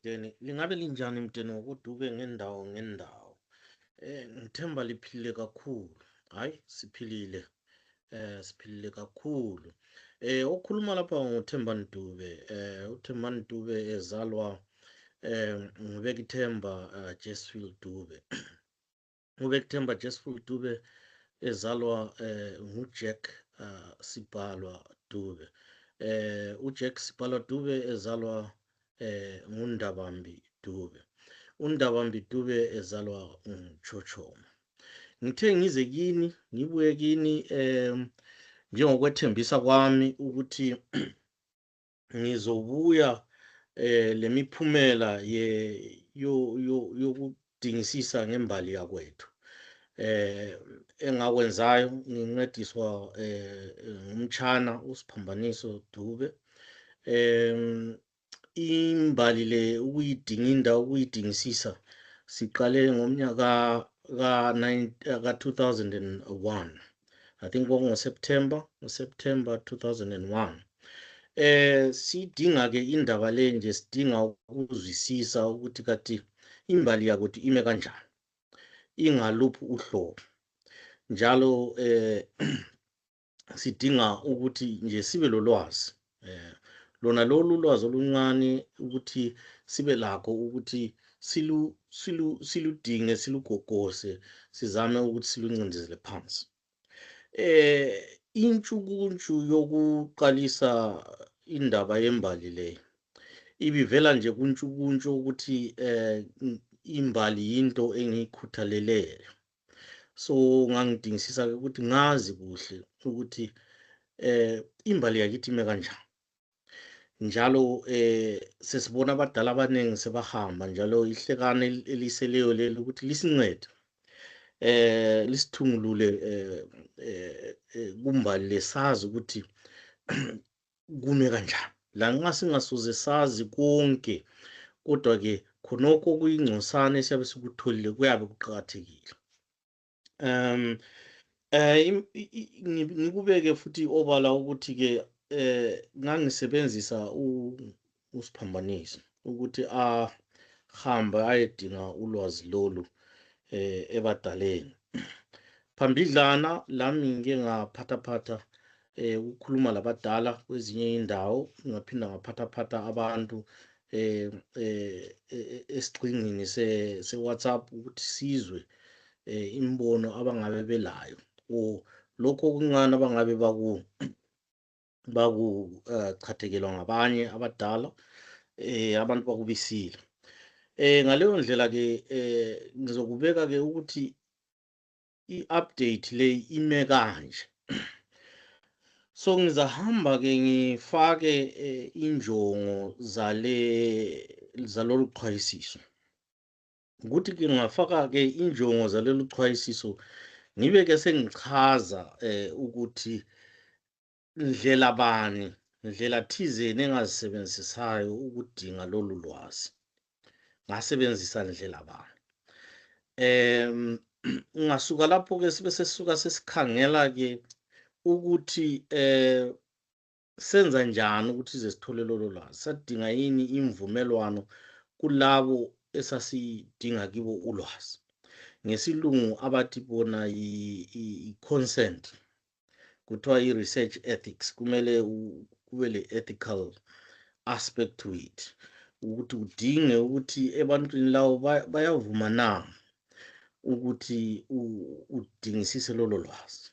Mteni, lingabe linjani Mteni ngokuduke ngendawo. Ngithemba liphilile kakhulu. Hayi, siphilile. Siphilile kakhulu. Okhuluma lapha nguThemba Ntube. uThemba Ntube ezalwa nguBekithemba Jesfield Dube. uBekithemba Jesfield Dube ezalwa nguJack Sibhalwa Dube. uJack Sibhalwa Dube ezalwa nguNdabambi Dube. uNdabambi Dube ezalwa nguChochoma. Ngithe ngize kini ngibuye kini njengokwethembisa kwami ukuthi ngizobuya lemiphumela yokudingisisa ngembali yakwethu. Engakwenzayo ngincediswa ngumtshana uSiphambaniso Dube. Imbali le ukuyidingisisa siqale ngomnyaka ka 2001. I think ngoSeptember 2001. Sidinga ke indaba le nje sidinga ukuzwisisa ukuthi kathi imbali yakuthi ime kanjani, ingaluphi uhlobo. Njalo sidinga ukuthi nje sibe lolwazi, lona lolu lwazi oluncane ukuthi sibe lakho ukuthi siludinge, silugogose, sizame ukuthi siluncindezele phansi. Intshukuntshu yokuqalisa indaba yembali le ibivela nje kuntshukuntshu ukuthi imbali into engiyikhuthaleleyo. So ngangidingisisa ke ukuthi ngazi kuhle ukuthi imbali yakithi ime kanjani. Njalo sesibona abadala abaningi sebahamba, njalo ihlekane eliseleyo lelo ukuthi lisincede lisithungulule kumbali lesazi ukuthi kume kanjani. La nxa singasoze sazi konke, kodwa ke khonokho kuyingcosana esiyabe sikutholile kuyabe kuqakathekile. Ngikubeke futhi obala ukuthi ke ngangisebenzisa uSiphambaniso ukuthi ahambe ayedinga ulwazi lolu ebadaleni. Phambidlana lami ngike ngaphathaphatha ukukhuluma labadala kwezinye indawo, ngaphinda ngaphathaphatha abantu esigxingini se-WhatsApp ukuthi sizwe imbono abangabe belayo or lokho okuncane abangabe bakuchathekelwa ngabanye abadala, abantu bakubisile. Ngaleyo ndlela ke ngizokubeka ke ukuthi i-update le ime kanje. So ngizahamba ke ngifake injongo zalolu xhwayisiso. Ukuthi ke ngingafaka ke injongo zalolu xhwayisiso, ngibe ke sengichaza ukuthi ndlela thizeni engazisebenzisayo ukudinga lolu lwazi. Ngasebenzisa ndlela bani. Ngasuka lapho ke sibe sesisuka sesikhangela ke ukuthi senza njani ukuthi size sithole lolu lwazi. Sadinga yini imvumelwano kulabo esasidinga kibo ulwazi. Ngesilungu abathi bona i-consent, kuthiwa i-research ethics. Kumele kube le-ethical aspect to it, ukuthi udinge ukuthi ebantwini lawo bayavuma na ukuthi udingisise lolo lwazi,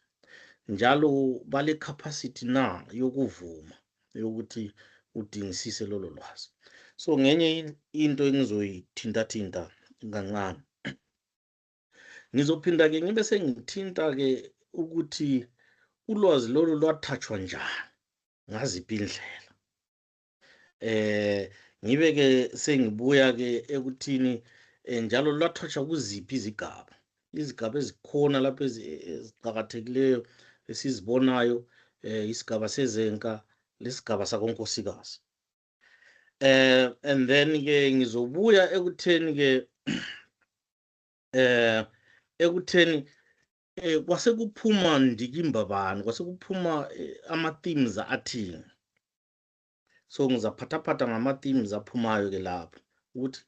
njalo bale capacity na yokuvuma yokuthi udingisise lolo lwazi. So ngenye into engizoyithintathinta kancane, ngizophinda ke ngibe sengithinta ke ukuthi ulwazi lolu lwathathwa njani, ngaziphi indlela. Ngibe ke sengibuya ke ekuthini njalo lwathathwa kuziphi izigaba ezikhona lapho eziqakathekileyo esizibonayo, isigaba sezenka lesigaba sakonkosikazi. And then ke ngizobuya ekutheni ke kwase kuphuma ndikimba bani, kwase kuphuma ama-themes athini. So ngizaphathaphatha ngama-themes aphumayo ke lapho ukuthi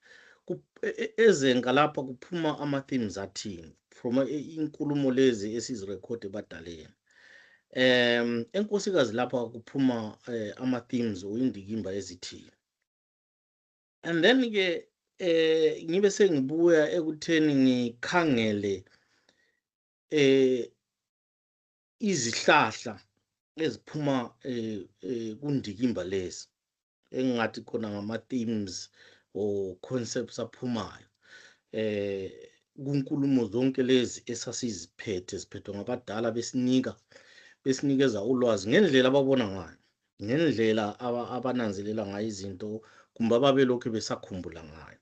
ezenka lapha kuphuma ama-themes athini from inkulumo lezi esizirekhode ebadaleni. Enkosikazi lapha kuphuma ama-themes or indikimba ezithile. And then-ke ngibe sengibuya ekutheni ngikhangele izihlahla eziphuma kundikimba lezi engathi khona ngama-themes or concepts aphumayo kunkulumo zonke lezi esasiziphethe ziphethwe ngabadala besinikeza ulwazi ngendlela ababona ngayo, ngendlela abananzelela ngayo izinto kumbe ababelokhu besakhumbula ngayo.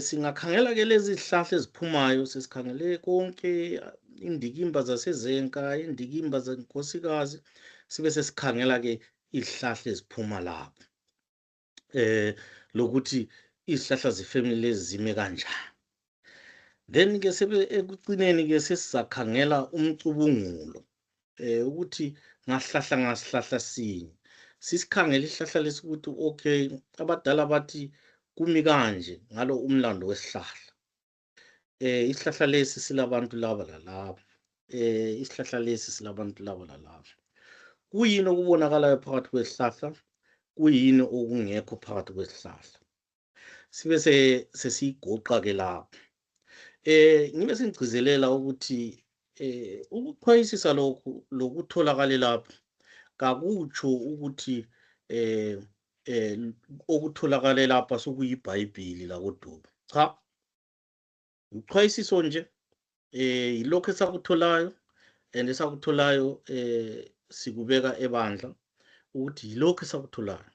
Singakhangela-ke lezi zihlahla eziphumayo, sesikhangele konke indikimba zasezenka, indikimba zenkosikazi, sibe sesikhangela-ke izihlahla eziphuma lapho lokuthi izihlahla zefamily lezi zime kanjani. Then-ke ekucineni-ke sesizakhangela umcubungulo ukuthi ngasihlahla ngasihlahla sinye sisikhangele isihlahla lesi ukuthi okay, abadala bathi kumi kanje ngalo umlando wesihlahla. Isihlahla lesi silabantu laba lalaba, isihlahla lesi silabantu laba lalaba. Kuyini okubonakalayo phakathi kwesihlahla, kuyini okungekho phakathi kwesihlahla, sibe sesiyigoqa-ke lapho. Ngibe sengigcizelela ukuthi ukuchwayisisa lokhu lokutholakale lapho kakutsho ukuthi okutholakale lapha sokuyiBhayibhili lakoDube. Cha, uchwayisiso nje yilokho esakutholayo and esakutholayo sikubeka ebandla ukuthi yilokho esakutholayo.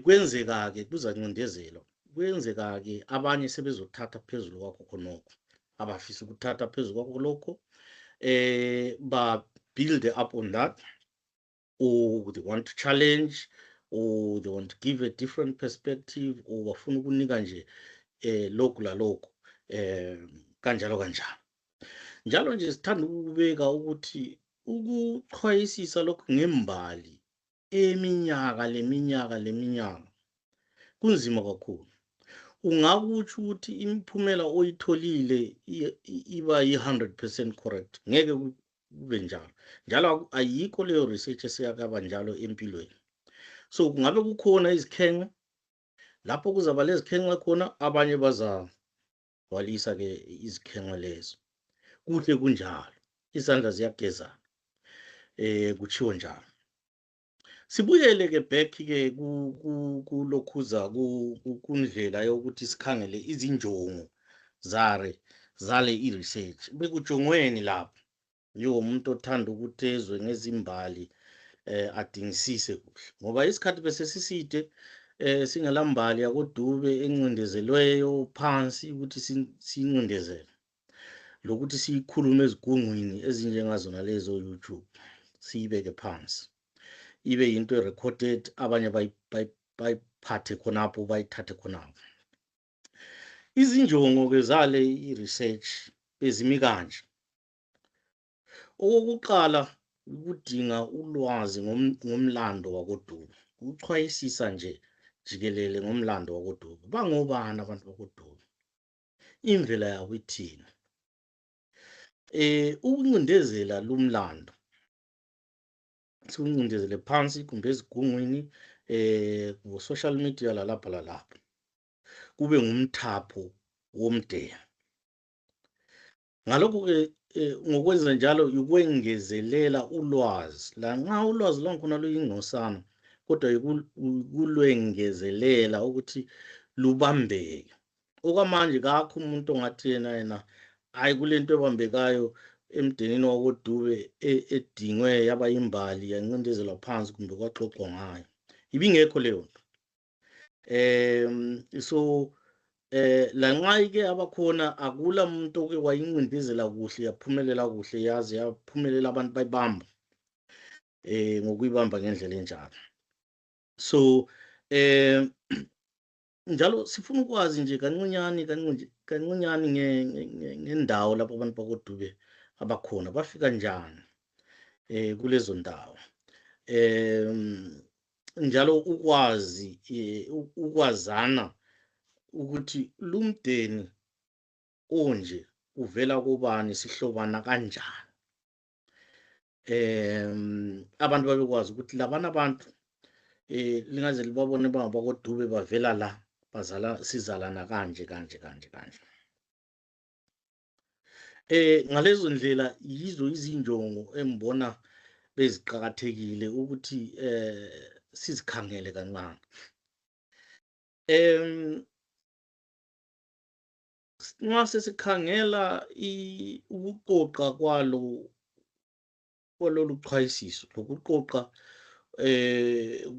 Kwenzeka-ke kuzancindezelwa, kwenzeka-ke abanye sebezothatha phezulu kwakho khonokho, abafisa ukuthatha phezulu kwakho lokho ba-build up on that, or they want to challenge, or they want to give a different perspective, or bafuna ukunika nje lokhu lalokhu kanjalo kanjalo. Njalo nje sithanda ukubeka ukuthi ukuchwayisisa lokhu ngembali eminyaka leminyaka kunzima kakhulu. Ungakutsho ukuthi imiphumela oyitholile iba yi-100% correct, ngeke kube njalo. Njalo ayikho leyo research eseyakaba njalo empilweni. So kungabe kukhona izikhenqe lapho kuzaba lezikhenqe khona, abanye bazawalisa-ke izikhenqe lezo. Kuhle kunjalo, izandla ziyagezana, kutshiwo njalo. Sibuyele-ke back-ke kulokhuza kundlela yokuthi sikhangele izinjongo zale i-research. Bekujongweni lapho njengomuntu othanda ukuthi ezwe ngezimbali adingisise kuhle, ngoba isikhathi bese siside singelambali yakoDube encindezelweyo phansi ukuthi siyincindezele, lokuthi siyikhulume ezigungwini ezinjengazona lezo YouTube, siyibeke phansi ibe yinto erecorded, abanye bayiphathe khonapho, bayithathe khonapho. Izinjongo-ke zale i-research bezimi kanje. Okokuqala, ukudinga ulwazi ngomlando wakoDube, ukuchwayisisa nje jikelele ngomlando wakoDube. Bangobani abantu bakoDube, imvela yabo ithini, ukuncindezela lumlando, siwuncindezele phansi kumbe ezigungwini ku-social media lalapha lalapha, kube ngumthapho womndeni. Ngalokho-ke ngokwenza njalo ukwengezelela ulwazi, lanxa ulwazi lwakhona luyingcosana, kodwa ukulwengezelela ukuthi lubambeke. Okwamanje kakho umuntu ongathi yena hayi kule nto ebambekayo emdenini wakoDube edingwe yaba yimbali yancindezelwa phansi kumbe kwaxoxwa ngayo, ibingekho leyo nto. So lanxa-ke abakhona akula muntu oke wayincindezela kuhle yaphumelela kuhle, yaze yaphumelela abantu bayibamba ngokuyibamba ngendlela enjalo. So njalo sifuna ukwazi nje kancinyane ngendawo lapho abantu bakoDube abakhona, bafika njani kulezo ndawo. njalo ukwazi ukwazana ukuthi lumdeni onje uvela kubani sihlobana kanjani. Abantu babekwazi ukuthi labana abantu lingaze libabone bangabakoDube bavela la sizalana kanje kanje kanje kanje. Ngalezo ndlela yizo izinjongo engibona beziqhakathekile ukuthi sizikhangele kancane. Nxa sesikhangela ukuqoqa kwalolu chwayisiso lokuqoqa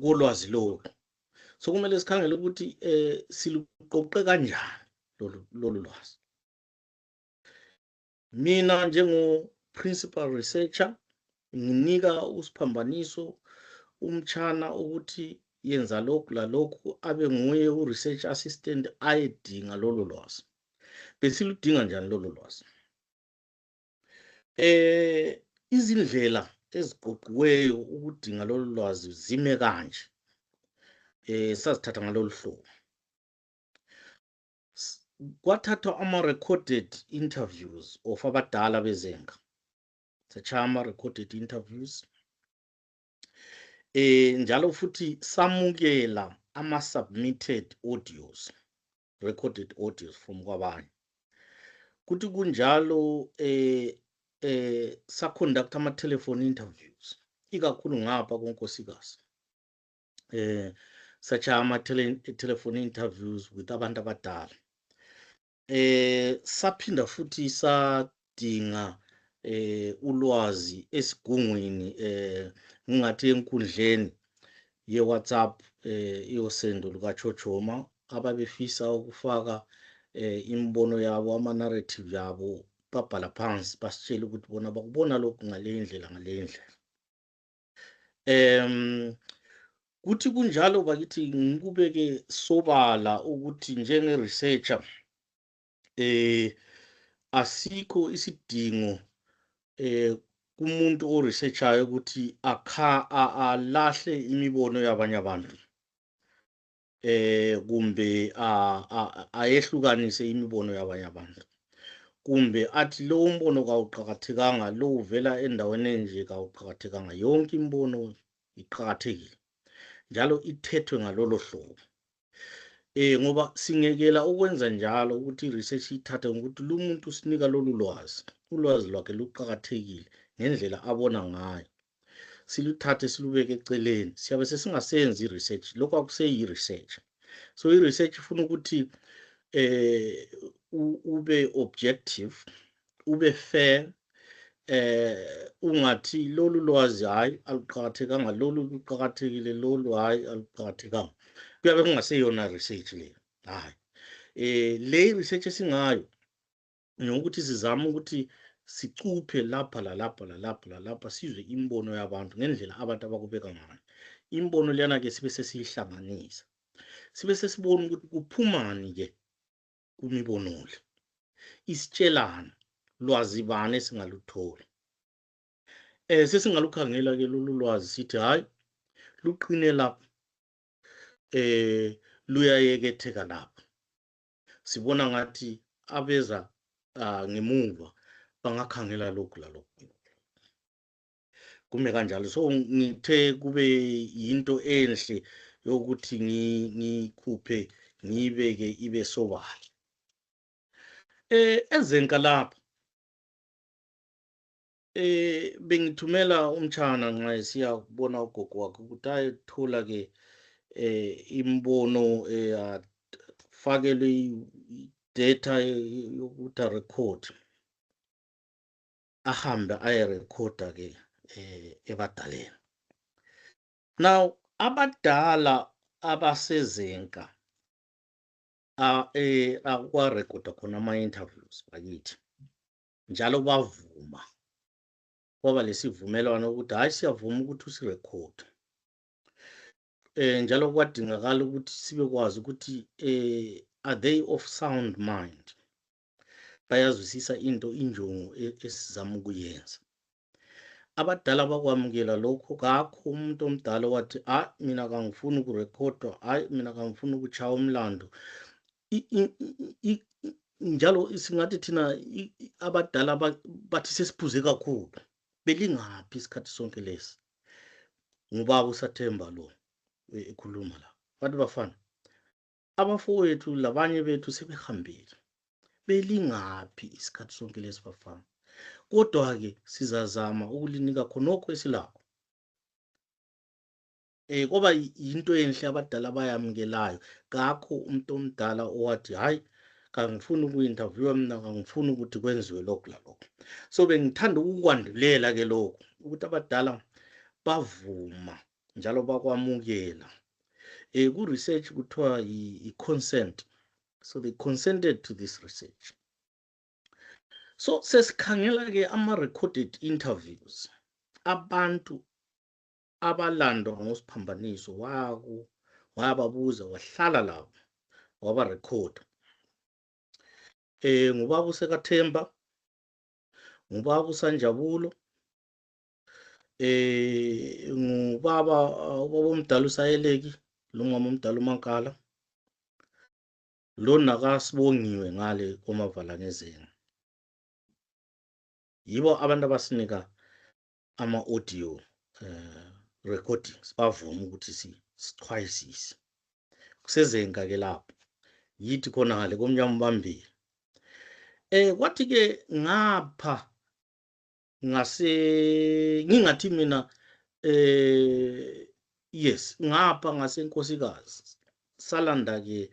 kolwazi lolu, so kumele sikhangele ukuthi siluqoqe kanjani lolu lwazi. Mina njengo principal researcher nginika usiphambaniso umtshana ukuthi yenza lokhu lalokhu, abe nguye u-research assistant ayedinga lolu lwazi. Besiludinga njani lolu lwazi? Izindlela eziqoqiweyo ukudinga lolu lwazi zime kanje. Sazithatha ngalolu hlobo. Kwathathwa ama-recorded interviews of abadala beZenga. Satshaya ama-recorded interviews. Njalo futhi samukela ama-submitted audios, recorded audios from kwabanye. Kuthi kunjalo saconduct ama-telephone interviews, ikakhulu ngapha konkosikazi. Satshaya ama-telephone interviews with abantu abadala. Saphinda futhi sadinga ulwazi esigungwini ngingathi enkundleni ye-WhatsApp yosendo lukaChochoma ababefisa ukufaka imbono yabo, ama-narrative yabo, babhala phansi basitshela ukuthi bona bakubona lokhu ngale ndlela ngale ndlela. Kuthi kunjalo bakithi ngikubeke sobala ukuthi njenge-researcher asikho isidingo kumuntu o-researchayo ukuthi alahle imibono yabanye abantu, kumbe ayehlukanise imibono yabanye abantu, kumbe athi lo mbono kawuqhakathekanga, lo uvela endaweni enje kawuqhakathekanga. Yonke imbono iqhakathekile njalo ithethwe ngalolo hlobo. Ngoba singekela ukwenza njalo ukuthi i-research ithathe ngokuthi lo muntu sinika lolu lwazi, ulwazi lwakhe luqhakathekile ngendlela abona ngayo, siluthathe silubeke eceleni, siyabe sesingasenzi i-research. Lokho akuseyi-research. So i-research ifuna ukuthi ube objective, ube fair, ungathi lolu lwazi hayi aluqhakathekanga, lolu luqhakathekile, lolu hayi aluqhakathekanga. Kuyabe kungaseyona research le. Hayi. Le research esingayo ngokuthi sizama ukuthi sicuphe lapha lalapha lalapha lalapha, sizwe imbono yabantu ngendlela abantu abakubeka ngayo. Imbono leyana ke sibe sesiyihlanganisa, sibe sesibona ukuthi kuphumani ke kumibono le, isitshelana lwazi bani esingaluthola. Sesingalukhangela ke lolu lwazi sithi hayi luqine lapha, luyayeketheka lapha. Sibona ngathi abeza ngemuva bangakhangela lokhu lalokhu. Kume kanjalo. So ngithe kube yinto enhle yokuthi ngikhuphe ngiyibeke ibe sobala. Ezenka lapha bengithumela umtshana nxa siya kubona ugogo wakhe ukuthi ayethola ke imbono fakelwe data yokuthi record, ahambe ayerekhoda ke ebadaleni. Now abadala abaseZenka akwarekhoda khona ama-interviews bakithi, njalo bavuma, kwaba lesivumelwano ukuthi hayi siyavuma ukuthi usirekhode. Njalo kwadingakala ukuthi sibekwazi ukuthi are they of sound mind, bayazwisisa into injongo esizama ukuyenza. abadala bakwamukela lokho, kakho umuntu omdala wathi mina kangifuni ukurekhodwa, mina kangifuni ukuchaya umlando. Njalo singathi thina abadala bathi sesiphuze kakhulu. Belingaphi isikhathi sonke lesi? Ngubaba uSathemba lo ekhuluma la. Bantu bafana, abafowethu labanye bethu sebehambile. Belingaphi isikhathi sonke lesi bafana? Kodwa-ke sizazama ukulinika khonokho esilakho. Koba yinto enhle abadala bayamukelayo. Kakho umuntu omdala owathi hayi kangifuni uku-interviewa mina, kangifuni ukuthi kwenziwe lokhu lalokho. So bengithanda ukukwandulela ke lokho ukuthi abadala bavuma njalo bakwamukela. Ku-research kuthiwa i-consent. So they consented to this research. So sesikhangela-ke ama-recorded interviews. Abantu abalandwa ngosiphambaniso wayababuza, wahlala labo, wabarekhoda. Ngubaba uSekathemba, ngubaba uSanjabulo, ngubaba omdala uSayeleki, lo ngumama omdala uMankala, lo nakasibongiwe ngale komavalangezeni. Yibo abantu abasinika ama-audio recordings, bavuma ukuthi sichwayisise. Kusezenga-ke lapho yithi khona ngale komnyama ubambile. Kwathi-ke ngapha ngingathi mina yes, ngapha ngaseNkosikazi salanda-ke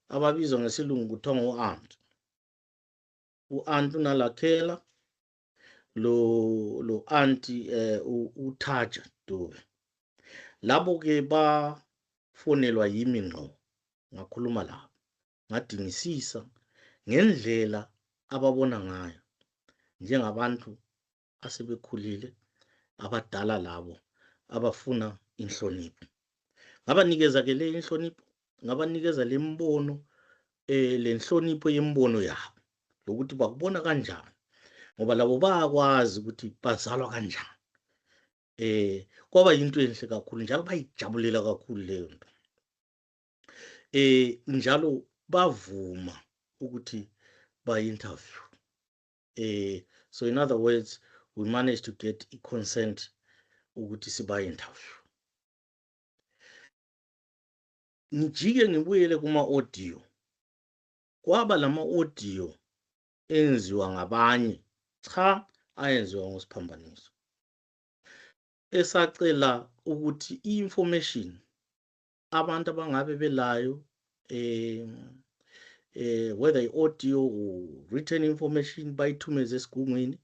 ababizwa ngesilungu kuthiwa ngo-aunt. U-aunt uNalakhela lo aunti uThaja Dube. Labo-ke bafonelwa yimi ngqo, ngakhuluma labo, ngadingisisa ngendlela ababona ngayo njengabantu asebekhulile abadala labo abafuna inhlonipho. Ngabanikeza-ke le inhlonipho, ngabanikeza le mbono, le nhlonipho yembono yabo lokuthi bakubona kanjani, ngoba labo bayakwazi ukuthi bazalwa kanjani. Kwaba yinto enhle kakhulu njalo bayijabulela kakhulu leyo nto. Njalo bavuma ukuthi ba-interview. So in other words, we managed to get i-consent ukuthi siba-interview. Ngijike ngibuyele kuma-audio. Kwaba lama-audio enziwa ngabanye, cha ayenziwa ngosiphambaniso. Esacela ukuthi i-information abantu abangabe belayo, whether i-audio or written information, bayithumeze esigungwini.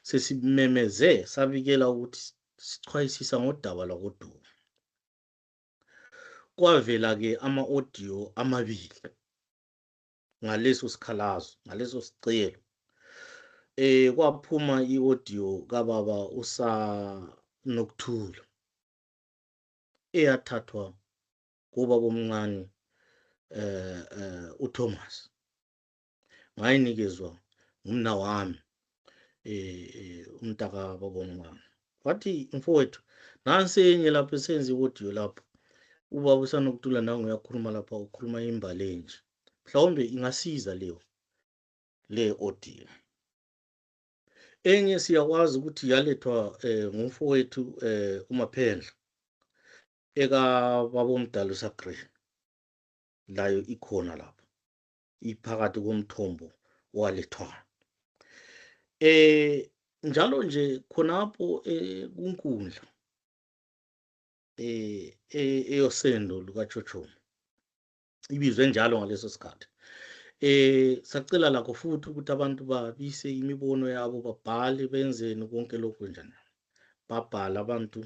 Sesimemeze sabikela ukuthi sichwayisisa ngodaba lwakoDube. Kwavela-ke ama-audio amabili ngaleso sikhalazo, ngaleso sicelo. Kwaphuma i-audio kababa uSanokuthula eyathathwa kubaba omncane uThomas, ngayinikezwa ngumna wami umntaka baba omncane. Wathi mfowethu, nansi enye lapho esenza i-audio lapho, ubaba uSanokuthula nawe uyakhuluma lapha, ukhuluma imbali nje, mhlawumbe ingasiza le audio. Enye siyakwazi ukuthi yalethwa ngumfowethu uMaphendla baba omdala uSagreen, layo ikhona lapho, iphakathi komthombo walethwana. Njalo nje khonapho kunkundla eyosendo lukaChochomo, ibizwe njalo ngaleso sikhathi. Sacela lakho futhi ukuthi abantu babise imibono yabo, babhale, benzeni konke lokho njani. Babhala abantu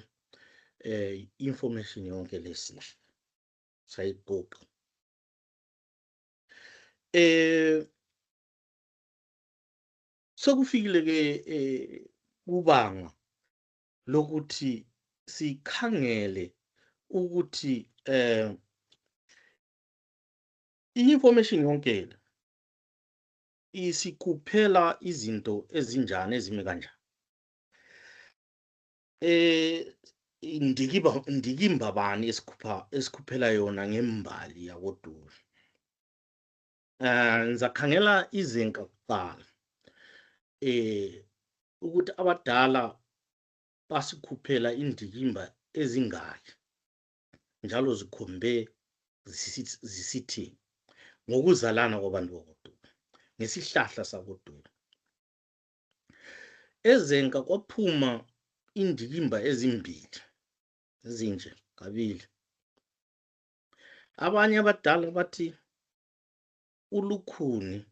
information yonke lesi sayiqoqa. Sokufikile-ke kubanga lokuthi sikhangele ukuthi i-information yonke le isikuphela izinto ezinjani ezime kanjani. Indikimba bani esikhuphela yona ngembali yakoDube. Ngizakhangela izinga kuqala ukuthi abadala basikhuphela indikimba ezingaki njalo zikhombe zisithi ngokuzalana kwabantu bakoDube ngesihlahla sakoDube. Ezenka kwaphuma indikimba ezimbili ezinje kabili. Abanye abadala bathi uLukhuni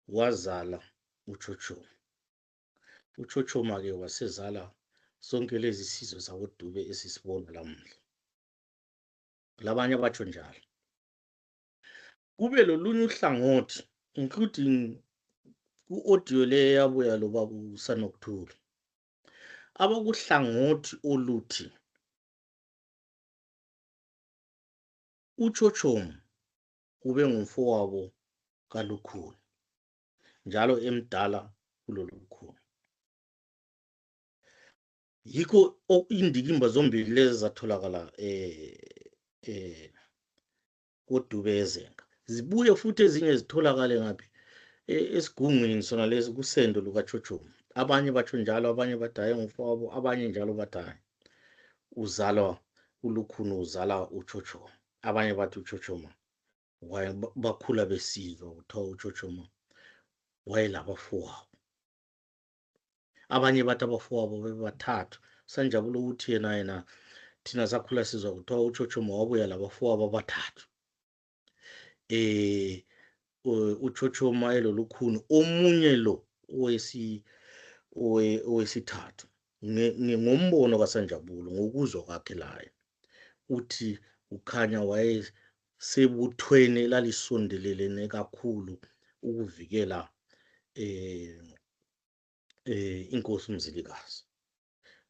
wazala uChochoma. uChochoma-ke wasezala sonke lezi sizwe zakoDube esisibona lamuhla. Labanye batsho njalo. Kube lolunye uhlangothi including ku-audio le yabuya lobaba uSanokuthula. Abakuhlangothi oluthi uChochoma ube ngumfowabo kaLukhuni njalo emdala kulolukhuni. Yikho indikimba zombili lezi zatholakala koDube ezenka. Zibuye futhi ezinye zitholakale ngaphi esigungwini sona lesi kusendo lukaChochoma. Abanye batsho njalo, abanye bathi hayi ngumfowabo, abanye njalo bathi hayi uzalwa uLukhuni uzala uChochoma. Abanye bathi uChochoma bakhula besizwa kuthiwa uChochoma wayelabafowabo. Abanye bathi abafowabo bebathathu. Sanjabulo uthi yena thina sakhula sizwa kuthiwa uChochoma wabuya labafowabo abathathu. uChochoma elolukhuni omunye lo owesithathu ngombono kaSanjabulo ngokuzwa kwakhe laye uthi ukhanya wayesebuthweni elalisondelelene kakhulu ukuvikela inkosi uMzilikazi.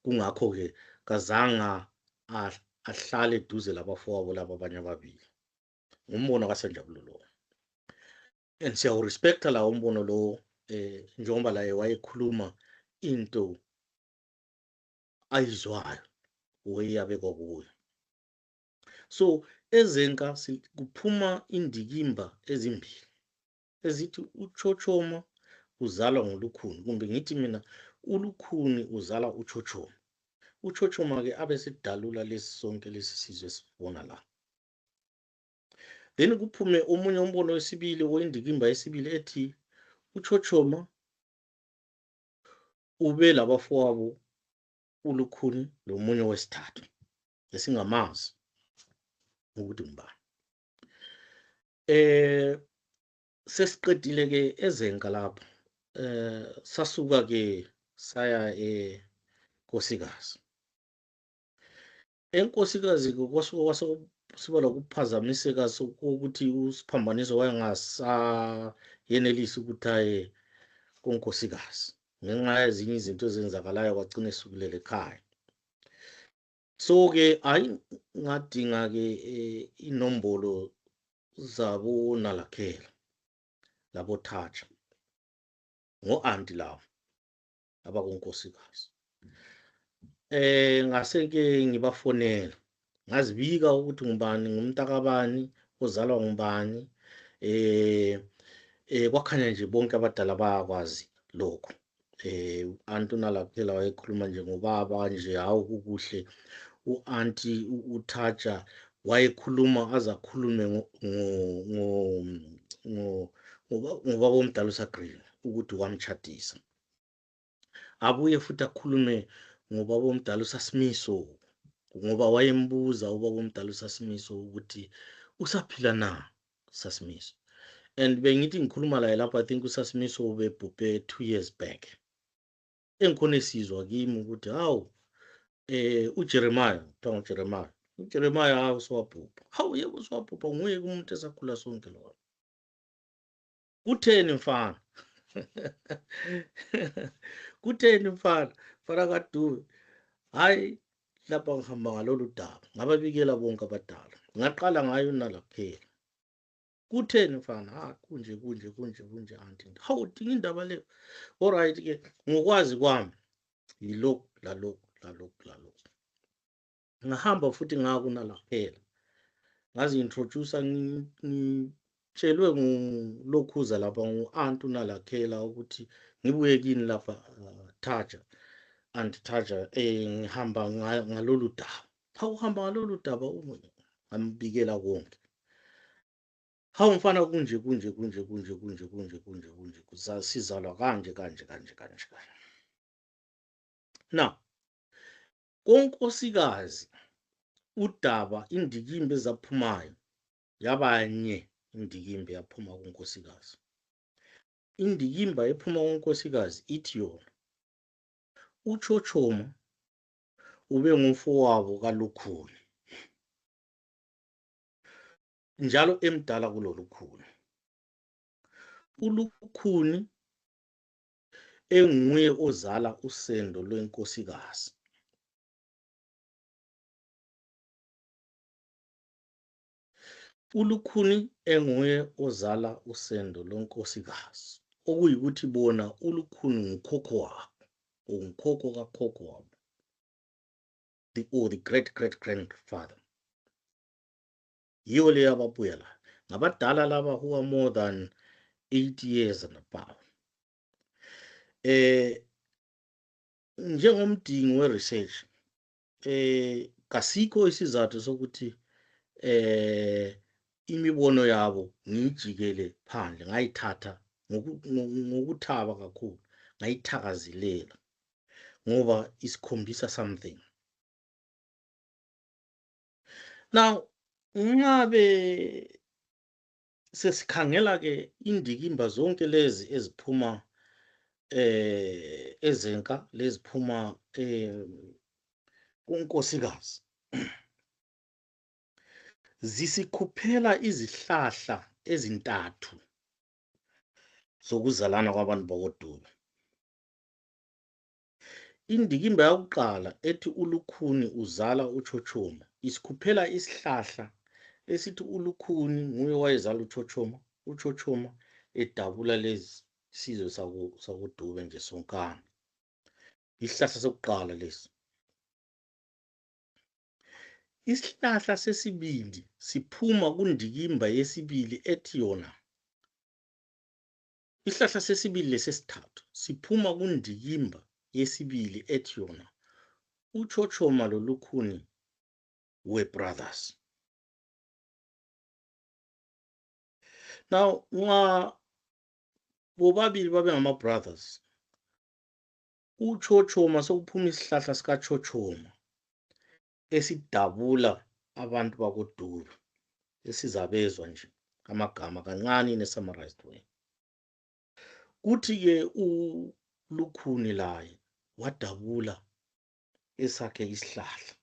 Kungakho-ke kazanga ahlale eduze labafowabo laba abanye ababili. Ngumbono kaSanjabulo lo. And siyawurespecta lawo umbono lo njengoba laye wayekhuluma into ayizwayo weyabekwa kuyo. So ezenka kuphuma indikimba ezimbili ezithi uChochoma uzalwa nguLukhuni, kumbe ngithi mina uLukhuni uzala uChochoma. uChochoma-ke abesedalula lesi sonke lesi sizwe esibona la. Then kuphume omunye umbono wesibili oyindikimba yesibili ethi uChochoma ube labafowabo uLukhuni lomunye wesithathu esingamazi ukuthi ngubani. Sesiqedile-ke ezenka lapho sasuka-ke saya eNkosikazi. eNkosikazi-ke siba lokuphazamiseka sokuthi uSiphambaniso wayengasayenelisi ukuthi aye konkosikazi ngenxa yezinye izinto ezenzakalayo kwagcina esukulele ekhaya. So-ke ngadinga-ke inombolo zabo Nalakhela labo Thatcha ngo-anti lawo abakonkosikazi. Ngase-ke ngibafonela ngazibika ukuthi ngubani, ngumntakabani, ozalwa ngubani. Kwakhanya nje bonke abadala bayakwazi lokho. U-anti uNalakhela wayekhuluma nje ngobaba nje, hawu kukuhle. U-anti uThatcha wayekhuluma aze akhulume ngobaba omdala uSaGreen ukuthi wamtshadisa. Abuye futhi akhulume ngobaba omdala uSasimiso ngoba wayembuza ubaba omdala uSasimiso ukuthi usaphila na uSasimiso. And bengithi ngikhuluma laye lapho, I think uSasimiso ubebhubhe 2 years back. Engikhona esizwa kimi ukuthi hawu uJeremiah, kuthiwa nguJeremiah. uJeremiah hawu usewabhubha. Hawu yebo usewabhubha, nguye umuntu esakhula sonke lona. Kutheni mfana? Kutheni mfana? Mfana kaDube. Hayi lapha ngihamba ngalolu daba, ngababikela bonke abadala. Ngaqala ngayo uNalakhela. Kutheni mfana? Kunje anti. Hawu dinga indaba leyo. Alright ke ngokwazi kwami yilokhu lalokhu ngahamba futhi ngakunalaphela ngazi-introduce ngitshelwe ngulokhuza lapha ngu-aunt uNalakhela ukuthi ngibuye kini lapha Thaja Thaja ngihamba ngalolu daba. Uhamba ngalolu daba ngambikela konke. Hawu mfana kunje sizalwa kanje. Now konkosikazi udaba indikimba ezaphumayo yabanye indikimba yaphuma kunkosikazi. Indikimba ephuma kunkosikazi ithi yona uChochoma ube ngumfowabo kaLukhuni njalo emdala kuloLukhuni. uLukhuni enguye ozala usendo lwenkosikazi. uLukhuni enguye ozala usendo lwenkosikazi okuyikuthi bona uLukhuni ngukhokho wabo ngukhokho kakhokho wabo or the great grandfather. Yiyo leyo ababuya la ngabadala laba who are more than 8 years and above. Njengomdingi we-research kasikho isizathu sokuthi imibono yabo ngijikele phandle ngayithatha ngokuthaba kakhulu ngayithakazelela ngoba isikhombisa something. Now ngabe sesikhangela ke indikimba zonke lezi eziphuma ezenka leziphuma kunkosikazi zisikhuphela izihlahla ezintathu zokuzalana kwabantu bakoDube. Indikimba yokuqala ethi uLukhuni uzala uChochoma isikhuphela isihlahla esithi uLukhuni nguye wayezala uChochoma, uChochoma edabula lezi sizwe sakoDube nje sonkana. Isihlahla sokuqala lesi. Isihlahla sesibili siphuma kundikimba yesibili ethi yona. Isihlahla sesibili lesesithathu siphuma kundikimba yesibili ethi yona uChochoma loLukhuni were brothers. Now bobabili babe ngama-brothers. uChochoma sokuphuma isihlahla sikaChochoma esidabula abantu bakoDube esizabezwa nje amagama kancane in a summarized way. Kuthi-ke uLukhuni laye wadabula esakhe isihlahla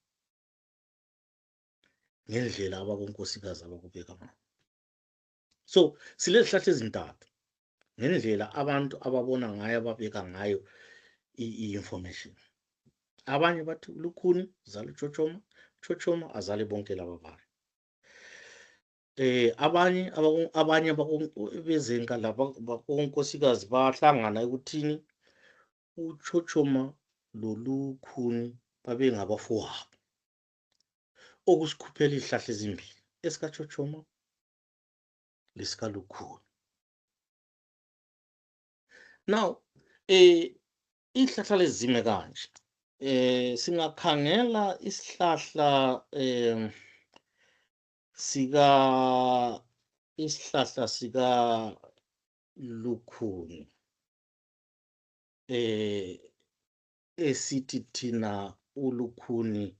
ngendlela abakonkosikazi abakubeka ngayo. So silezi zihlahla ezintathu ngendlela abantu ababona ngayo ababeka ngayo i-information. Abanye bathi uLukhuni uzala uChochoma, uChochoma azale bonke laba bantu. Abanye bezenka laba bakonkosikazi bahlangana ekuthini uChochoma loLukhuni babe ngabafowabo. Okusikhuphela izihlahla ezimbili esikaChochoma lesikaLukhuni. Now izihlahla lezi zime kanje. Singakhangela isihlahla sika Lukhuni esithi thina uLukhuni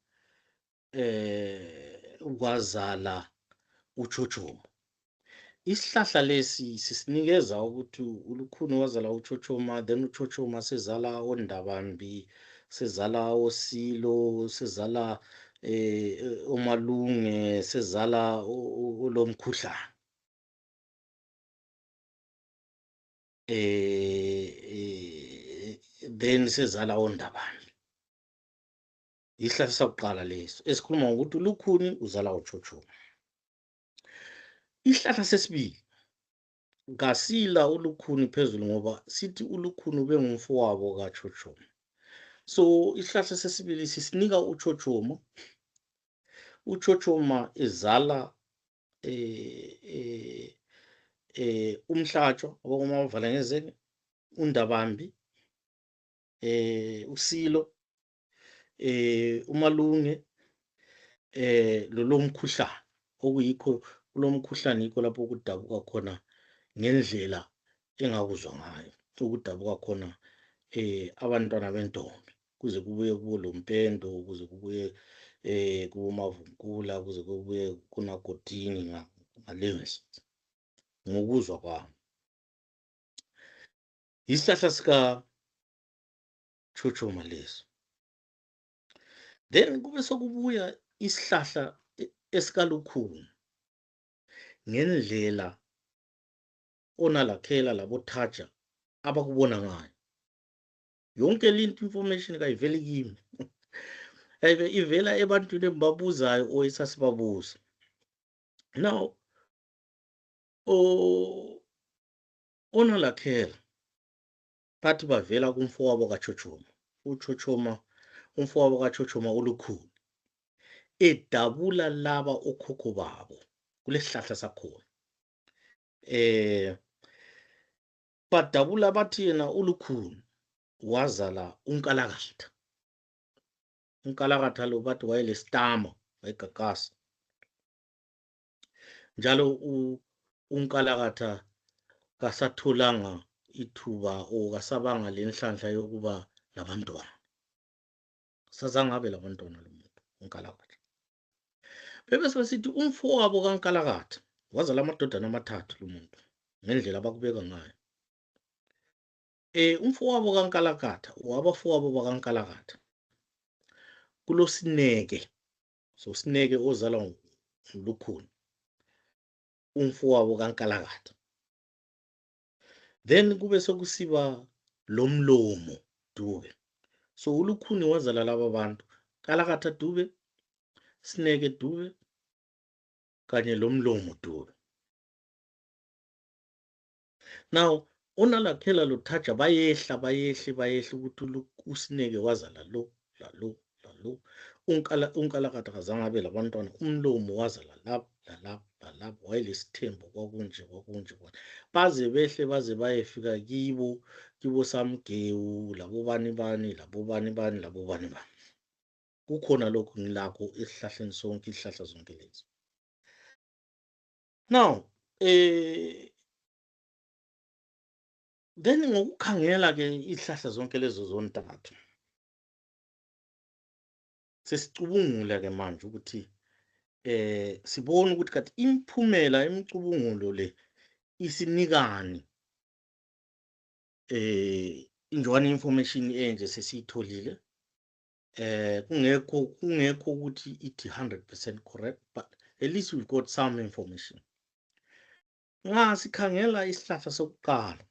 wazala uChochoma. Isihlahla lesi sisinikeza ukuthi uLukhuni wazala uChochoma, then uChochoma sezala oNdabambi, sezala oSilo, sezala oMalunge, sezala uLomkhuhlane. Then sezala oNdabambi. Isihlahla sakuqala leso esikhuluma ngokuthi uLukhuni uzala uChochoma. Isihlahla sesibili ngasila uLukhuni phezulu ngoba sithi uLukhuni ube ngumfowabo kaChochoma. So isihlahla sesibili sisinika uchochoma. Uchochoma izala umhlatshwa okomavala ngezeke, undabambi, usilo, umalunge, lomkhuhlane okuyikho kulomkhuhlane yikho lapho ukudabuka khona ngendlela engakuzwa ngayo, ukudabuka khona abantwana bentombi kuze kubuye kubo lompendo, kuze kubuye kubomavunkula, kuze kubuye kunagodini ngaleyo ndlela ngokuzwa kwami. Isihlahla sika chochoma leso. Then kube sokubuya isihlahla esikalukhuni ngendlela onalakhela labothaja abakubona ngayo. Yonke linto information kayiveli kimi. Ivela ebantwini embabuzayo oyisasibabuza. Now onalakhela bathi bavela kumfowabo kachochoma. Uchochoma, umfowabo kachochoma ulukhuni, edabula laba okhokho babo kulesihlahla sakhona. Badabula bathi yena ulukhuni wazala unkalakatha. Unkalakatha lo bathi wayelesitama, wayegagasa. Njalo unkalakatha kasatholanga ithuba kasabanga lenhlanhla yokuba labantwana. Sazange abe labantwana lo muntu unkalakatha. Bebese besithi umfowabo kaNkalakatha wazala amadodana amathathu lo muntu ngendlela abakubeka ngayo. Umfowabo kaNkalakatha wabafowabo bakaNkalakatha kuloSineke. So Sineke ozala ngulukhuni, umfowabo kaNkalakatha. Then kube sokusiba lomlomo Dube. So ulukhuni wazala laba bantu, Kalakatha Dube, Sineke Dube kanye lomlomo Dube. Now onalakhela lothaja bayehla ukuthi uSineke wazala lo lalo. Unkalakatha kazange abe labantwana, umlomo wazala lapha wayelesithembu kwakunje. Baze behle baze bayefika kibo Samgewu, labobani. Kukhona lokhu ngilakho esihlahleni sonke, isihlahla zonke lezi. Now then ngokukhangela ke isihlahla zonke lezo zontathu sesicubungula ke manje ukuthi sibone ukuthi kathi imphumela emicubungulo le isinikani injwani information enje sesiyitholile. Kungekho ukuthi ithi 100% correct, but at least we've got some information. Nga sikhangela isihlahla sokuqala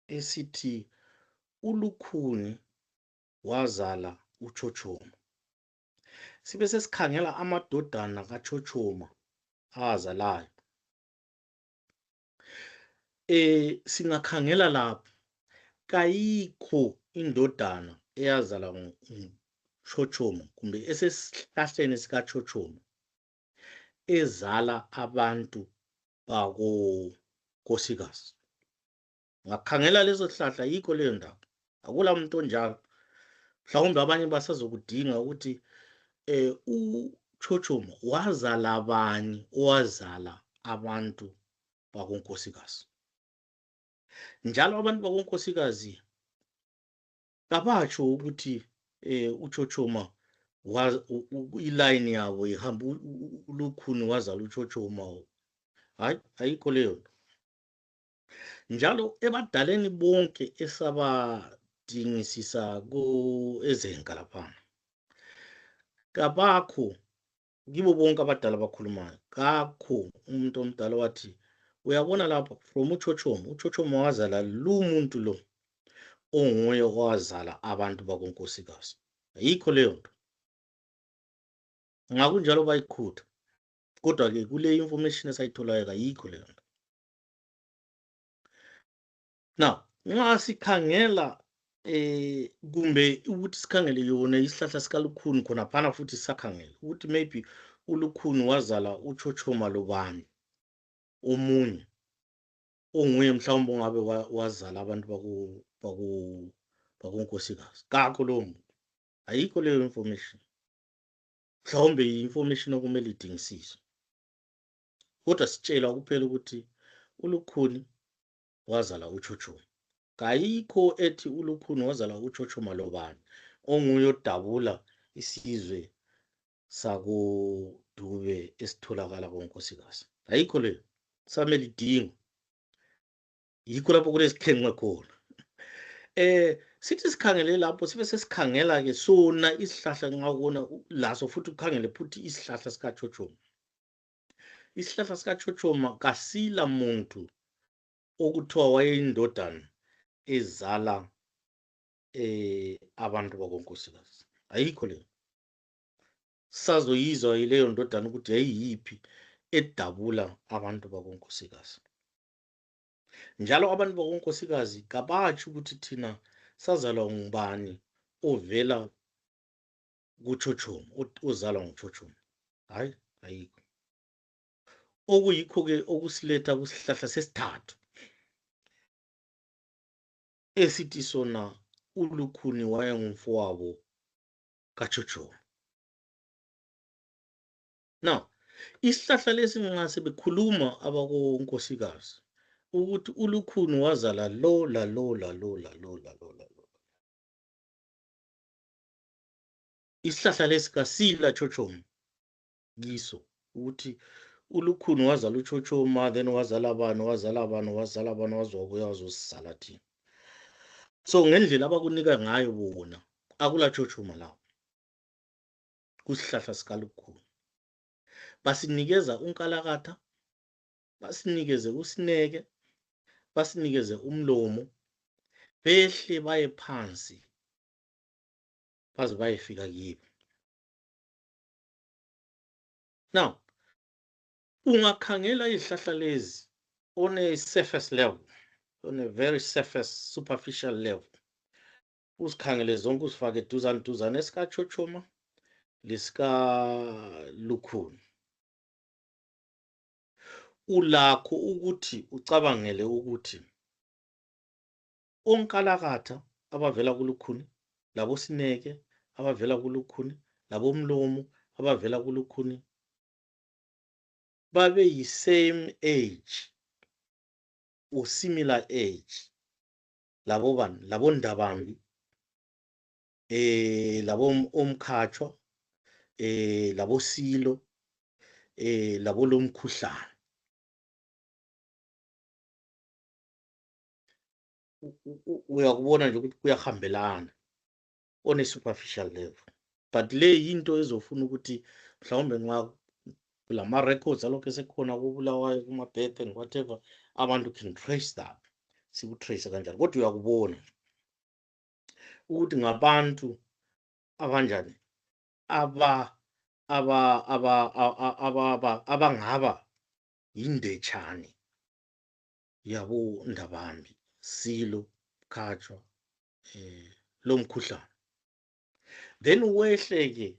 esithi ulukhuni wazala uchochoma, sibe sesikhangela amadodana kachochoma azalayo. Singakhangela lapho kayikho indodana eyazala uchochoma kumbe esesihlahleni sikachochoma ezala abantu bakonkosikazi. Ngakhangela leso sihlahla yikho leyo ndawo, akula muntu onjalo. Mhlawumbe abanye basazokudinga ukuthi uchochoma wazala abani owazala abantu bakonkosikazi. Njalo abantu bakonkosikazi kabatsho ukuthi uchochoma iline yabo ihamba ulukhuni wazala uchochoma. Hayi, ayikho leyo nto. Njalo ebadaleni bonke esabadingisisa ezenka laphana, kabakho kibo bonke abadala abakhulumayo, kakho umuntu omdala wathi uyabona lapha from uchochoma wazala lo muntu lo onguye owazala abantu bakonkosikazi. Ayikho leyo nto. Ngakunjalo bayikhutha, kodwa ke kule information esayitholayo ayikho leyo nto. Now nxa sikhangela kumbe ukuthi sikhangele yona isihlahla sikalukhuni khona phana futhi sisakhangele ukuthi maybe uLukhuni wazala uChochoma lobani omunye onguye mhlawumbe ongabe wazala abantu bakunkosikazi kakho lowo muntu ayikho leyo information mhlawumbe i-information okumele idingisiswe kodwa sitshela kuphela ukuthi uLukhuni wazala uChochoma kayikho ethi uLukhuni wazala uChochoma lobani onguye odabula isizwe sakoDube esitholakala konkosikazi ayikho leyo samele idingo yikho lapho kulesikhenxe khona sithi sikhangele lapho sibe sesikhangela ke sona isihlahla nxa ubona laso futhi ukhangele futhi isihlahla sikaChochoma isihlahla sikaChochoma kasila muntu okuthiwa wayeyindodana ezala abantu bakonkosikazi ayikho leyo sazoyizwa yileyo ndodana ukuthi yayiyiphi edabula abantu bakonkosikazi njalo abantu bakonkosikazi kabatsho ukuthi thina sazalwa ngubani ovela kuChochoma ozalwa nguChochoma hayi ayikho okuyikho ke okusiletha kusihlahla sesithathu esithi sona uLukhuni wayengumfowabo kaChochoma now isihlahla lesi nxa sebekhuluma abakonkosikazi ukuthi uLukhuni wazala lo lalo lalo lalo lalo lalo isihlahla lesi kasila Chochoma kiso ukuthi uLukhuni wazala uChochoma then wazala abantu wazala abantu wazala abantu wazobuya wazosala thina so ngendlela abakunika ngayo bona akula Chochoma lapho kusihlahla sikaLukhuni basinikeza unkalakatha basinikeze usineke basinikeze umlomo behle baye phansi baze bayefika kibo now ungakhangela izihlahla lezi on a surface level on a very surface superficial level usikhangele zonke usifake duzane duzane esikaChochoma lesikaLukhuni ulakho ukuthi ucabangele ukuthi onkalakatha abavela kuLukhuni labo sineke abavela kuLukhuni labo mlomo abavela kuLukhuni babe yi same age or similar age labo bani labo Ndabambi labo Omkhatshwa labo Silo labo Lomkhuhlane uyakubona nje ukuthi kuyahambelana on a superficial level but le yinto ezofuna ukuthi mhlawumbe nxa kulama records alokho esekhona kubulawayo kuma birth and whatever abantu can trace that sikutrace kanjani kodwa uyakubona ukuthi ngabantu abanjani abangaba yindetshane yabo Ndabambi Silo Khatshwa Lomkhuhlane then wehleke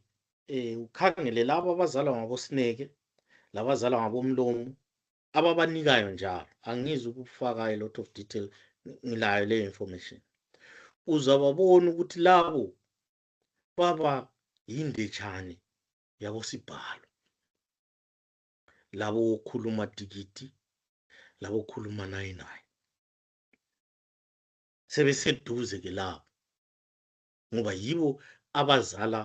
ukhangele labo abazalwa ngaboSineke labazalwa ngabomlomo ababanikayo njalo angizi ukufaka a lot of detail ngilayo le information uzababona ukuthi labo baba yindetshane yabosibhalo labo khuluma tikiti labo khuluma nayinayi sebeseduze ke labo ngoba yibo abazala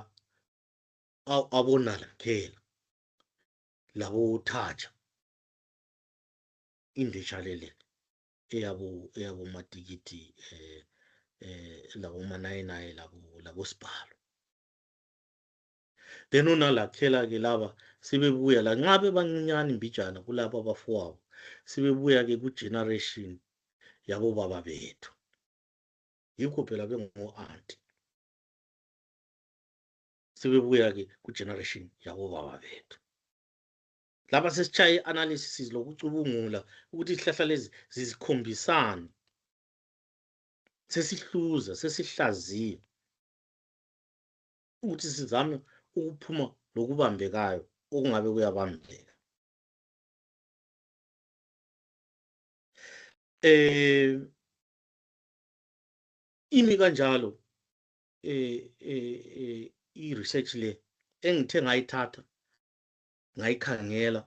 abonalakhela labo Thatha indetshane le eyabo matikiti labo manayinayi labo sibhalo then unalakhela ke laba sebebuya la nxa bebancinyane mbijana kulabo abafowabo sebebuya ke ku-generation yabo baba bethu yikho phela bengo auntie sebebuya ke ku-generation yabo baba bethu laba sesitshaye i-analysis lokucubungula ukuthi izihlahla lezi zizikhombisana sesihluza sesihlaziya ukuthi sizame ukuphuma lokubambekayo okungabe kuyabambeka. Imi kanjalo i-research le engithe ngayithatha ngayikhangela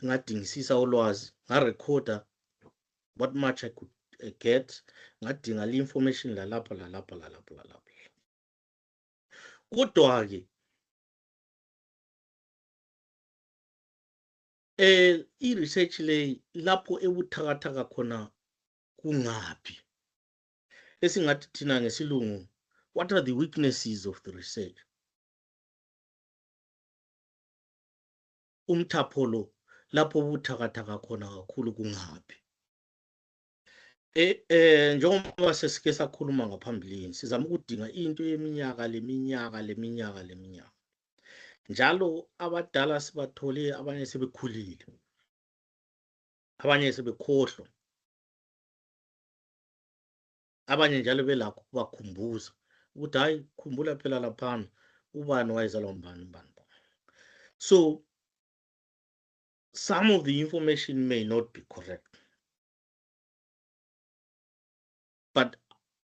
ngadingisisa ulwazi ngarekhoda what much I could get, ngadinga le information lalapha kodwa-ke i-research le lapho ebuthakathaka khona kungaphi, esingathi thina ngesilungu, what are the weaknesses of the research? Umthapho lo lapho obuthakathaka khona kakhulu kungaphi? Njengoba sesike sakhuluma ngaphambilini, sizama ukudinga into yeminyaka leminyaka. Njalo abadala sibathole, abanye sebekhulile, abanye sebekhohlwa, abanye njalo belakho ukubakhumbuza ukuthi hayi, khumbula phela laphana ubani wayezalwa mbani. So some of the information may not be correct, but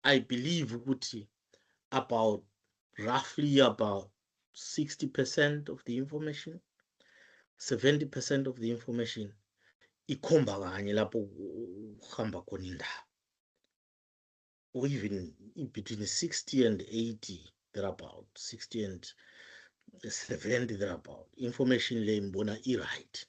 I believe ukuthi roughly about 60% of the information, 70% of the information ikhomba kanye lapho uhamba khona indaba, or even between 60 and 80 thereabout, 60 and 70 thereabout, information le ngibona i-right.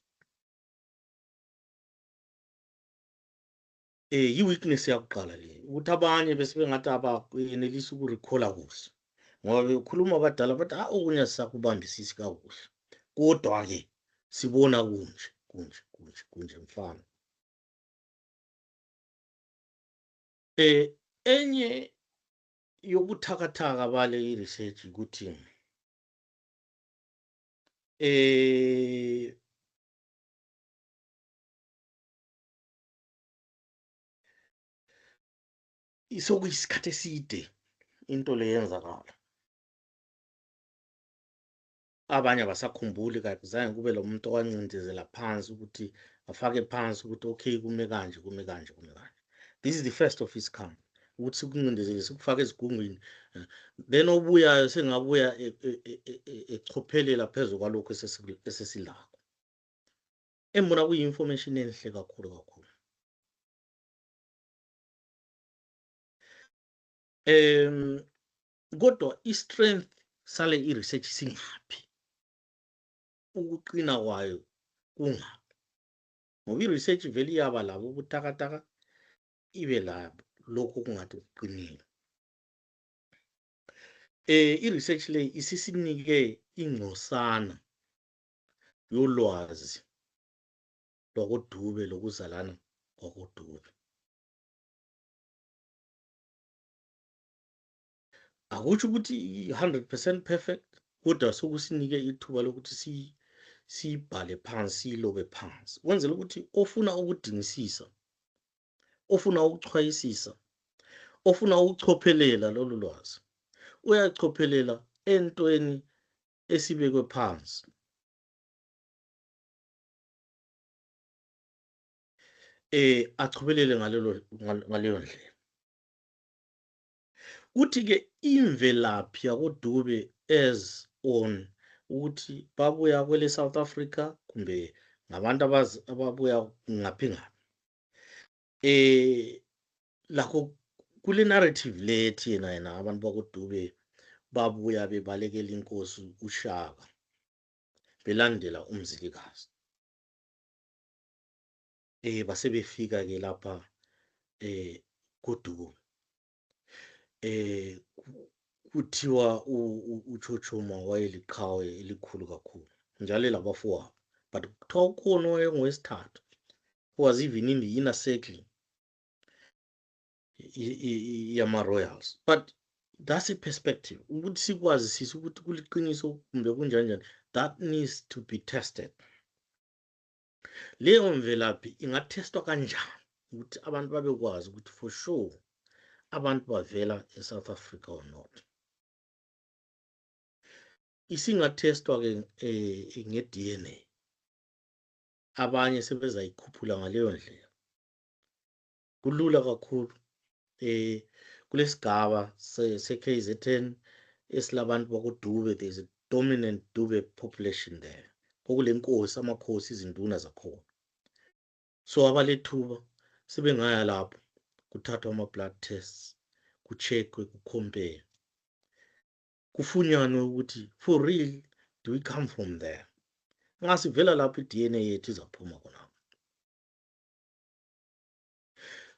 I-weakness yakuqala le ukuthi abanye bese bengathi abayenelisa ukurecalla kuhle, ngoba bekhuluma abadala bathi okunye asisakubambisisi kakuhle, kodwa-ke sibona kunje mfana. Enye yobuthakathaka bale i-research ukuthi sokuyisikhathi eside into le yenzakala. Abanye abasakhumbuli kahle, zange kube lo muntu owancindezela phansi ukuthi afake phansi ukuthi okay, kume kanje. This is the first of its kind, ukuthi sikuncindezele sikufake ezigungwini, then obuyayo sengabuya echophelela phezu kwalokho esesilakho. Embona kuyi-information enhle kakhulu. Kodwa i-strength sale i-research singaphi, ukuqina kwayo kungaphi? Ngoba i-research vele iyaba labo ubuthakathaka, ibe labo lokhu kungathi kuqinile. I-research le isisinike ingcosana yolwazi lwakoDube, lokuzalana kwakoDube. Akutsho ukuthi 100% perfect, kodwa sokusinike ithuba lokuthi siyibhale phansi, siyilobe phansi, kwenzela ukuthi ofuna ukudingisisa, ofuna ukuchwayisisa, ofuna ukuchophelela lolu lwazi, uyachophelela entweni esibekwe phansi. Achophelele ngaleyo ndlela. Kuthi-ke imvelaphi yakoDube as on ukuthi babuya kwele South Africa kumbe ngabantu ababuya ngaphi. Lakho kule narrative lethi yena abantu bakoDube babuya bebalekela inkosi uShaka, belandela uMzilikazi. Base befika-ke lapha koDube. Kuthiwa uChochoma wayeliqhawe elikhulu kakhulu, njalo elabafowabo, but kuthiwa ukhona owayengowesithathu, who was even in the inner circle yama-royals. But that's a perspective, ukuthi sikwazi sisi ukuthi kuliqiniso kumbe kunjani, that needs to be tested. Leyo mvelaphi ingathestwa kanjani? ukuthi abantu babekwazi ukuthi for sure abantu bavela eSouth Africa or not. Isingathestwa-ke nge-DNA, abanye sebezayikhuphula ngaleyo ndlela. Kulula kakhulu kulesigaba se-KZN esilabantu bakoDube. There's a dominant Dube population there. Kwakulenkosi, amakhosi, izinduna zakhona. So abalethuba sebengaya lapho kuthathwa ama-blood tests, kucheckwe, kucompare, kufunyanwe ukuthi for real do we come from there. Nga sivela lapho i-DNA yethu izaphuma khona.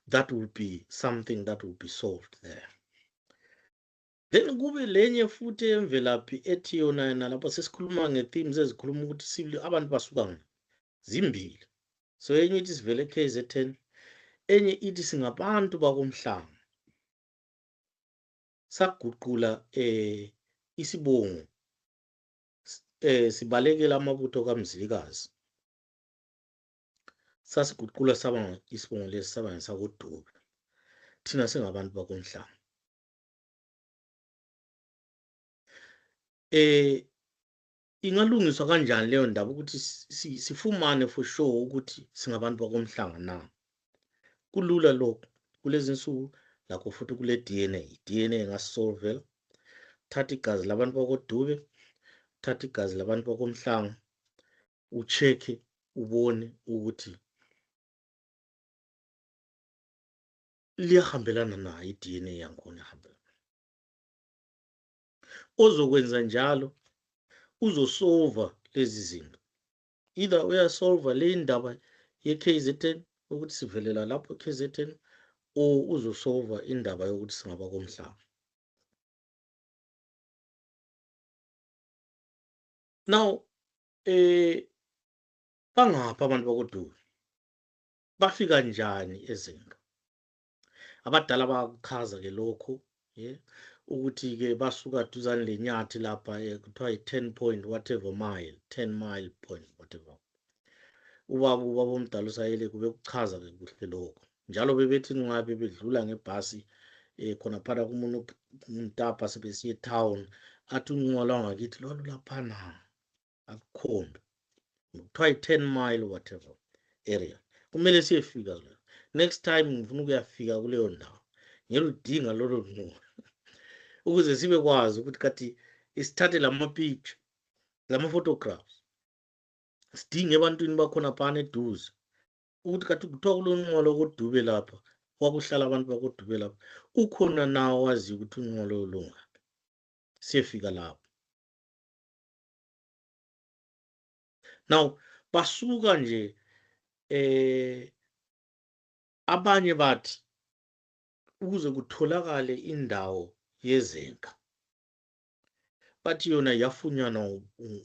That will be something that will be solved there. Then kube lenye futhi emvelaphi ethi yona nalapho sesikhuluma nge-themes ezikhuluma ukuthi sibili abantu basuka zimbili. So enye ithi sivele KZN, enye ithi singabantu bakomhlanga. Saguqula isibongo, sibalekela amabutho kaMzilikazi. Sasiguqula saba isibongo lesi saba ngesakoDube. Thina singabantu bakomhlanga. Ingalungiswa kanjani leyo ndaba ukuthi sifumane for sure ukuthi singabantu bakomhlanga na? Kulula lokho. Kulezi insuku lakho futhi kule DNA ngasolve. Thatha igazi labantu bakoDube, thatha igazi labantu bakomhlanga, uchecke ubone ukuthi liyahambelana na i-DNA yakhona ihambelana. Ozokwenza njalo uzosolva lezi zinto. Either uyasolva le ndaba ye-KZN ukuthi sivelela lapho KZN, or uzosolva indaba yokuthi singaba komhlanga. Now bangapha abantu bakoDube, bafika njani eZenga? Abadala bakuchaza ke lokho, ukuthi ke basuka duzane leNyathi lapha kuthiwa i-10 point whatever mile, 10 mile point whatever. Ubaba omdala uSayile kube kuchaza ke kuhle lokho. Njalo bebethi ngabe bedlula ngebhasi khona phana kumuntu umtapa sebesiye town, athi unqola ngakithi lolu laphana akukhombe. Kuthiwa i-10 mile whatever area. Kumele siyefika la. Next time ngifuna ukuyafika kuleyo ndawo. Ngiyaludinga lolo nqola. Ukuze sibe kwazi ukuthi kathi isithathe lama-picture, lama-photographs. Sidinge ebantwini bakhona phana eduze. Ukuthi kathi kuthiwa kulo nqola koDube lapha, kwakuhlala abantu bakoDube lapha. Ukhona na owazi ukuthi unqola olungaphi? Siyefika lapho. Now basuka nje abanye bathi ukuze kutholakale indawo yeZenga, bathi yona yafunyanwa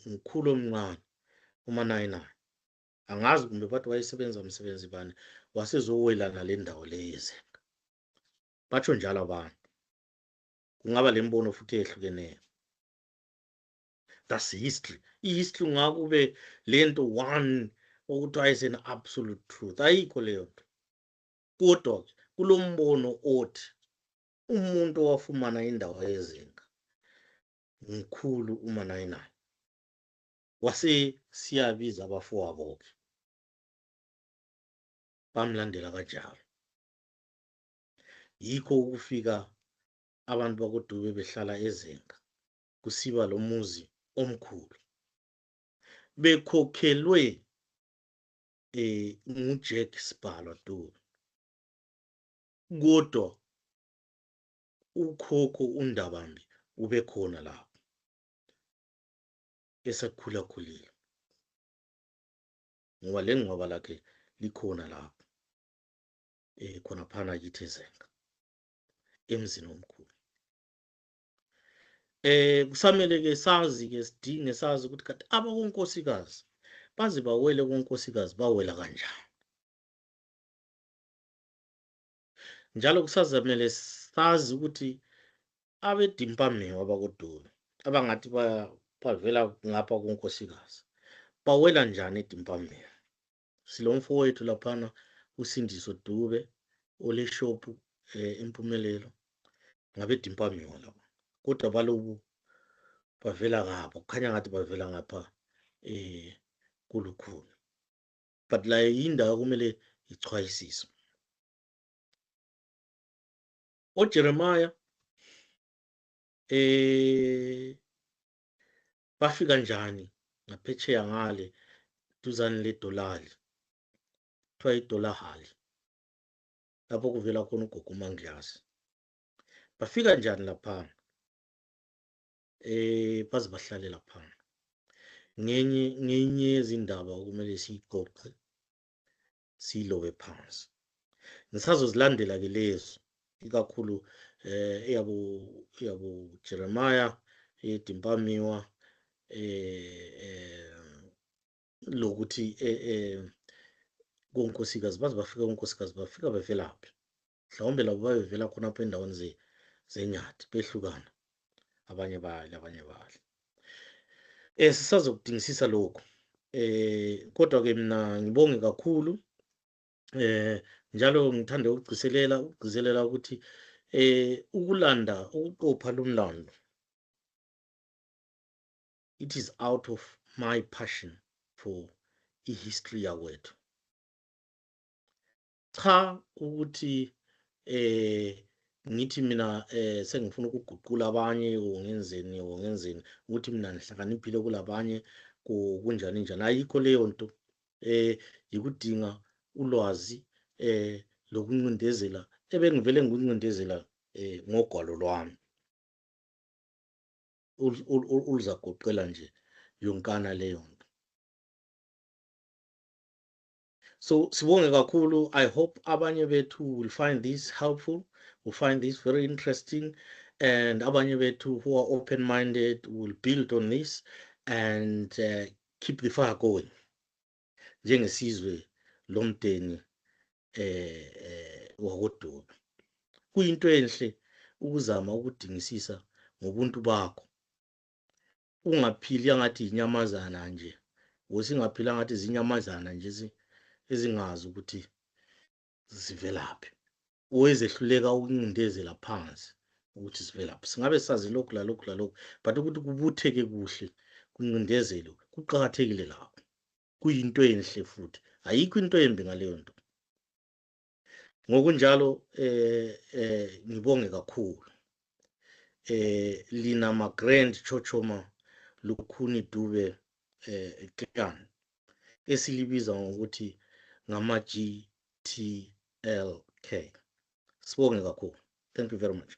ngukhulu omncane uManayinayi. Angazi kumbe bathi wayesebenza umsebenzi bani wasezowela nale ndawo le yeZenga. Batsho njalo abantu. Kungaba lembono futhi ehlukeneyo. That's history. I-history ngakube lento one okuthiwa is an absolute truth. Ayikho leyo nto. Kodwa kulombono othi umuntu owafumana indawo yeZenga ngukhulu uManayinayi. Wase siyabiza abafowabo ke. Bamlandela kanjalo. Yikho ukufika abantu bakoDube behlala eZenga. Kusiba lo muzi omkhulu. Bekhokhelwe nguJack Sibhalwa Dube. Kodwa ukhokho uNdabambi ube khona lapho. Esakhulakhulile. Ngoba lengcwaba lakhe likhona lapho. Khona phana kithi eZenga. Emzini omkhulu. Kusamele ke sazi ke sidinge sazi ukuthi kathi abakonkosikazi baze bawele konkosikazi bawela kanjani. Njalo kusazamele sazi ukuthi abedimpamewa abakoDube abangathi bavela ngapha konkosikazi bawela njani edimpamewa. Silomfowethu laphana uSindiso Dube oleshophu Impumelelo ngabedimpamiwa labo, kodwa balobu bavela ngapha, kukhanya ngathi bavela ngapha kulukhuni, but la yindawo kumele ichwayisiswe. OJeremiah bafika njani ngaphetsheya ngale duzane ledolali kuthiwa iDolahali lapho kuvela khona ugogo uManglazi. Bafika njani laphana baze bahlale laphana. Ngenye yezindaba okumele siyiqoqe siyilobe phansi. Ngisazozilandela ke lezo ikakhulu eyabo Jeremiah edimpamiwa lokuthi konkosikazi baze bafika konkosikazi bafika bevelaphi, mhlawumbe labo babevela khonapho endaweni zeNyati behlukana, abanye bali. Sisazokudingisisa lokho kodwa-ke mina ngibonge kakhulu njalo ngithanda ukugcizelela ukuthi ukulanda ukuqopha lomlando, it is out of my passion for i-history yakwethu. Cha ukuthi ngithi mina sengifuna ukuguqula abanye ngenzeni ukuthi mina ngihlakaniphile kulabanye kunjani, ayikho leyo nto. Yikudinga ulwazi lokuncindezela ebengivele ngikuncindezela ngogwalo lwami oluzagoqela nje yonkana leyo nto. So sibonge kakhulu. I hope abanye bethu will find this helpful, will find this very interesting, and abanye bethu who are open-minded will build on this and keep the fire going njengesizwe lomdeni wakoDube. Kuyinto enhle ukuzama ukudingisisa ngobuntu bakho, ungaphili angathi inyamazana nje, usingaphili angathi zinyamazana nje ezingazi ukuthi zivelaphi, owezehluleka ukuncindezela phansi ukuthi zivelaphi. Singabe sazi lokhu lalokhu, but ukuthi kubutheke kuhle kuncindezelwe kuqakathekile lapho, kuyinto enhle futhi ayikho into embi ngaleyo nto. Ngokunjalo ngibonge kakhulu lina ma-grand chochoma Lukhuni Dube clan esilibiza ngokuthi ngama-GTLK. Sibonge kakhulu. Thank you very much.